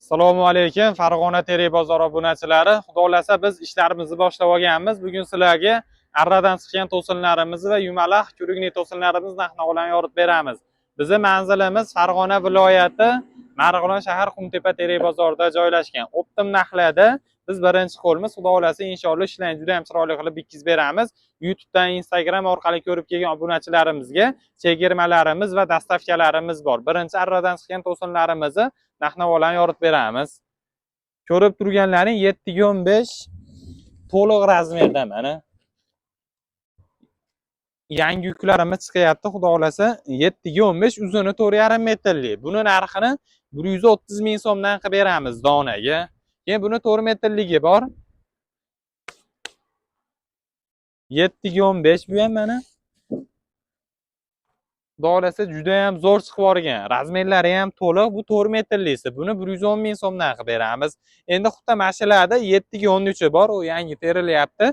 Assalomu alaykum, Farg'ona Terak bozori obunachilari. Xudo xohlasa, biz ishlarimizni boshlab olganmiz. Bugun sizlarga arradan chiqqan to'sinlarimiz va yumalaq kurukli to'sinlarimiz narx-navolarni yoritib beramiz. Bizni manzilimiz Farg'ona viloyati, Marg'ilon shahar, Qumtepa Terak bozorida joylashgan. Оптом narxlarda biz birinchi qo'lmiz. Xudo xohlasa, inshaalloh ishlarni juda ham chiroyli qilib bitkazib beramiz. YouTubedan, Instagram orqali ko'rib kelgan obunachilarimizga chegirmalarimiz va доставка larimiz bor. Birinchi arradan chiqqan to'sinlarimizni narx-navolarni yoritib beramiz. Ko'rib turganlaring 7 ga 15 to'liq razmerda mana. Yangi yuklarimiz chiqyapti, xudo xohlasa 7 ga 15, uzuni 4,5 metrli. Buni narxini 130 ming so'mdan qilib beramiz donaga. Keyin buni 4 metrligi bor. 7 ga 15 bu ham mana. Xudo xohlasa juda ham zo'r chiqib yuborgan. Razmerlari ham to'liq. Bu 4 metrlisi. Buni 110 ming so'mdan qilib beramiz. Endi xuddi mana shularda 7 ga 13 bor. U yangi terilyapti.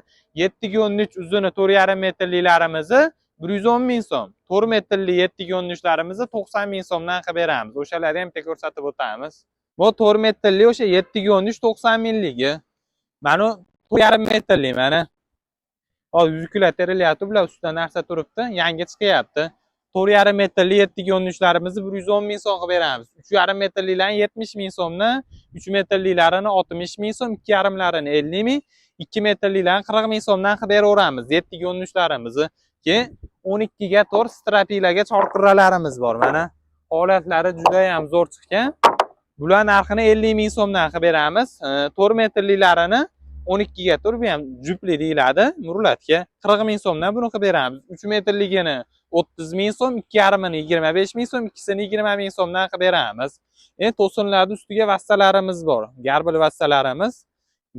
7 ga 13 uzuni 4,5 metrlilarimizni 110 ming so'm. 4 metrli 7 ga 13larimizni 90 ming so'mdan qilib beramiz. O'shalarni ham bitta ko'rsatib o'tamiz. Bu 4 metrli o'sha 7 ga 13 90 mingligi. Mana 4,5 metrli mana. Hozir yuklar terilyapti, bular ustida narsa turibdi, yangi chiqyapti. 4,5 metrli 7 ga 13larimizni 110 ming so'm qilib beramiz. 3,5 metrlilarni 70 ming so'mdan, 3 metrlilarini 60 ming so'm, 2,5larini 50 ming, 2 metrlilarni 40 ming so'mdan qilib beraveramiz 7 ga 13larimizni. Keyin 12 ga 4 strapilaga chorqirralarimiz bor mana. Holatlari juda ham zo'r chiqqan. Bular narxini 50 ming so'mdan qilib beramiz. 4 metrlilarini 12 ga 4, bu ham jupli deyiladi, murlatga 40 ming so'mdan buni qilib beramiz. 3 metrligini 30 ming so'm, 2,5ini 25 ming so'm, ikkisini 20 ming so'mdan qilib beramiz. Endi to'sinlarni ustiga vassalarimiz bor. Garbil vassalarimiz.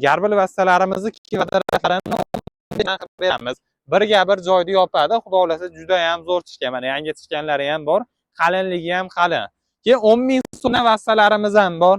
Garbil vassalarimizni kvadratlarini qilib beramiz. Birga bir joyda yopadi. Xudo xohlasa juda ham zo'r chiqqan. Mana yangi chiqqanlari ham bor. Qalinligi ham qalin. Keyin 10 ming so'mdan vassalarimiz ham bor.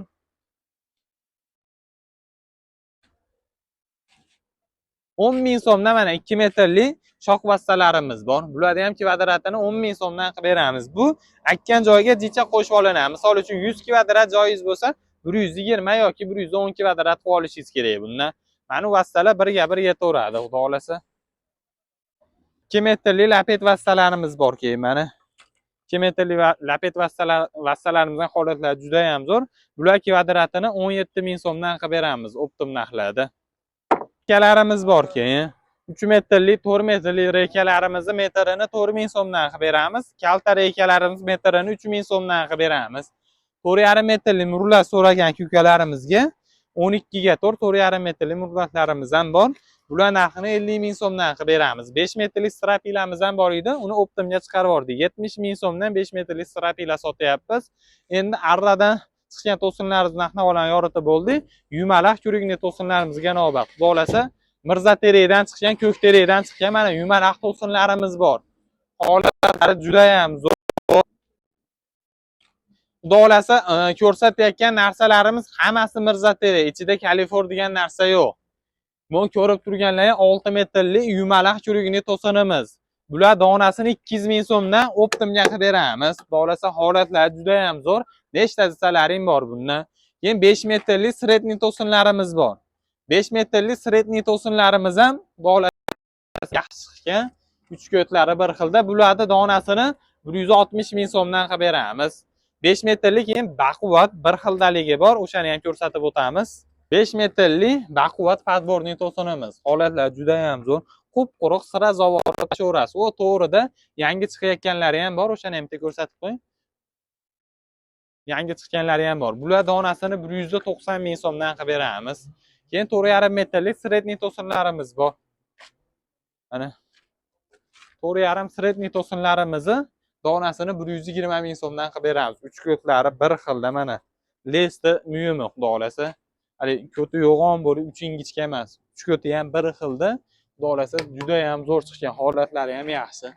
10 ming so'mdan mana 2 metrli shox vassalarimiz bor. Bularni ham kvadratini 10 ming so'mdan qilib beramiz. Bu akkan joyga jicha qo'shib olinadi. Misol uchun 100 kvadrat joyingiz bo'lsa, 120 yoki 110 kvadrat qilib olishingiz kerak bundan. Mana bu vassalar birga bir yetaveradi, xudo xohlasa. 2 metrli lapet vassalarimiz bor keyin mana. 2 metrli lapet vassalarimizning holatlari juda ham zo'r. Bular kvadratini 17 ming so'mdan qilib beramiz оптом narxlarda. Rekalarimiz bor keyin. 3 metrli, 4 metrli rekalarimizni metrini 4 ming so'mdan qilib beramiz. Kalta rekalarimiz metrini 3 ming so'mdan qilib beramiz. 4,5 metrli murlat so'ragan kukalarimizga 12 ga 4, 4,5 metrli murlatlarimiz ham bor. Bular narxini 50 ming so'mdan qilib beramiz. 5 metrli strapilamiz ham bor edi, uni оптом ga chiqarib yubordik. 70 ming so'mdan 5 metrli strapila sotyapmiz. Endi arradan chiqqan to'sinlarimizni narx-navolarni yoritib bo'ldik. Yumalaq kurukli to'sinlarimizga navbat. Xudo xohlasa Mirzaterakdan chiqqan, Ko'kterakdan chiqqan mana yumalaq to'sinlarimiz bor. Holatlari juda ham zo'r. Xudo xohlasa ko'rsatayotgan narsalarimiz hammasi Mirzaterak, ichida Kalifor degan narsa yo'q. Bu ko'rib turganlaring 6 metrli yumalaq kurukli to'sinimiz. Bular donasini 200 ming so'mdan оптом ga qilib beramiz. Xudo xohlasa holatlari juda ham zo'r. Nechta desalaring bor bundan. Keyin 5 metrli средний to'sinlarimiz bor. 5 metrli средний to'sinlarimiz ham xudo xohlasa yaxshi chiqqan. Uch ko'tlari bir xilda. Bularni donasini 160 ming so'mdan qilib beramiz. 5 metrli keyin baquvvat bir xildaligi bor, o'shani ham ko'rsatib o'tamiz. 5 metrli baquvvat подборный to'sinimiz. Holatlar juda ham zo'r. Qup-quruq sira zavodi tashaverasiz. U to'g'rida yangi chiqayotganlari ham bor, o'shani ham bitta ko'rsatib qo'ying. Yangi chiqqanlari ham bor. Bular donasini 190 ming so'mdan qilib beramiz. Keyin 4,5 metrlik средний to'sinlarimiz bor. Mana 4,5 средний to'sinlarimizni donasini 120 ming so'mdan qilib beramiz. Uch ko'tlari bir xilda mana. Lesti muyumi xudo xohlasa. Hali ko'ti yo'g'on bo'lib, uch ingichka emas. Uch ko'ti ham bir xilda. Xudo xohlasa juda ham zo'r chiqqan, holatlari ham yaxshi.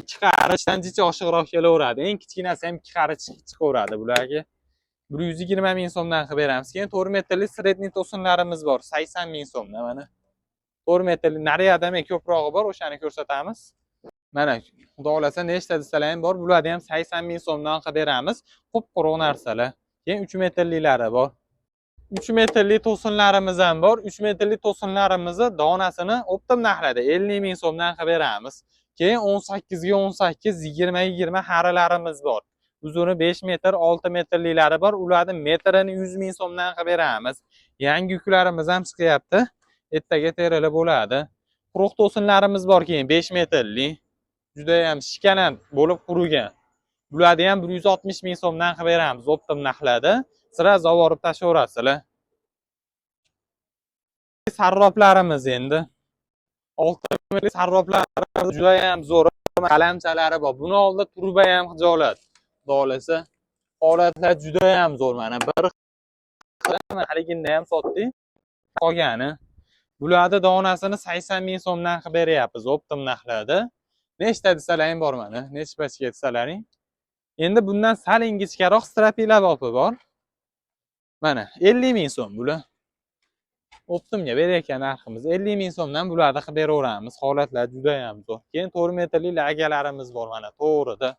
2 qarichdan jicha oshiqroq kelaveradi. Eng kichkinasi ham 2 qarich chiqaveradi bularga. 120 ming so'mdan qilib beramiz. Keyin 4 metrli средний to'sinlarimiz bor, 80 ming so'mdan mana. 4 metrli nariyada ham ko'prog'i bor, o'shani ko'rsatamiz. Mana xudo xohlasa nechta desalar ham bor, bularni ham 80 ming so'mdan qilib beramiz. Qup-quruq narsalar. Keyin 3 metrlilari bor. 3 metrli to'sinlarimiz ham bor. 3 metrli to'sinlarimizni donasini оптом narxlarda 50 ming so'mdan qilib beramiz. Keyin 18 ga 18, 20 ga 20 xarilarimiz bor. Uzuni 5 metr, 6 metrlilari bor. Ularni metrini 100 ming so'mdan qilib beramiz. Yangi yuklarimiz ham chiqyapti. Ertaga terilib bo'ladi. Quruq to'sinlarimiz bor keyin 5 metrli. Juda ham shikanan bo'lib qurigan. Bularni ham 160 ming so'mdan qilib beramiz оптом narxlarda. Сразу olib tashlayverasizlar. Sarroblarimiz endi. 6 metrli sarroblarimiz juda ham zo'r, qalamchalari bor. Buni oldida truba ham xijolat. Xudo xohlasa, holatlar juda ham zo'r mana. Bir haliginda ham sotdik. Qolgani. Bularni donasini 80 ming so'mdan qilib beryapmiz оптом narxlarda. Nechta desalaring bor mana, necha pachka desalaring. Endi bundan sal ingichkaroq стропила opi bor. Mana 50 ming so'm bular. Оптом ga berayotgan narximiz 50 ming so'mdan bularni qilib beraveramiz. Holatlar juda ham zo'r. Keyin 4 metrli lagalarimiz bor mana to'g'rida.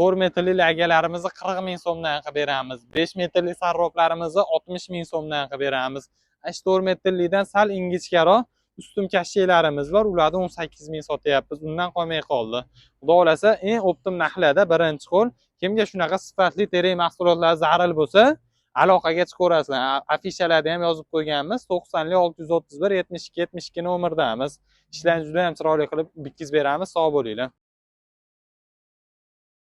4 metrli lagalarimizni 40 ming so'mdan qilib beramiz. 5 metrli sarroblarimizni 60 ming so'mdan qilib beramiz. Ana shu 4 metrlidan sal ingichkaroq ustun kashshiylarimiz bor. Ularni 18 ming sotyapmiz. Undan qolmay qoldi. Xudo xohlasa, eng оптом narxlarda birinchi qo'l. Kimga shunaqa sifatli terak mahsulotlari zaril bo'lsa, aloqaga chiqaverasizlar. Afishalarda ham yozib qo'yganmiz. 90 631 72 72 nomerdamiz. Ishlarni juda ham chiroyli qilib bitkazib beramiz. Sog' bo'linglar.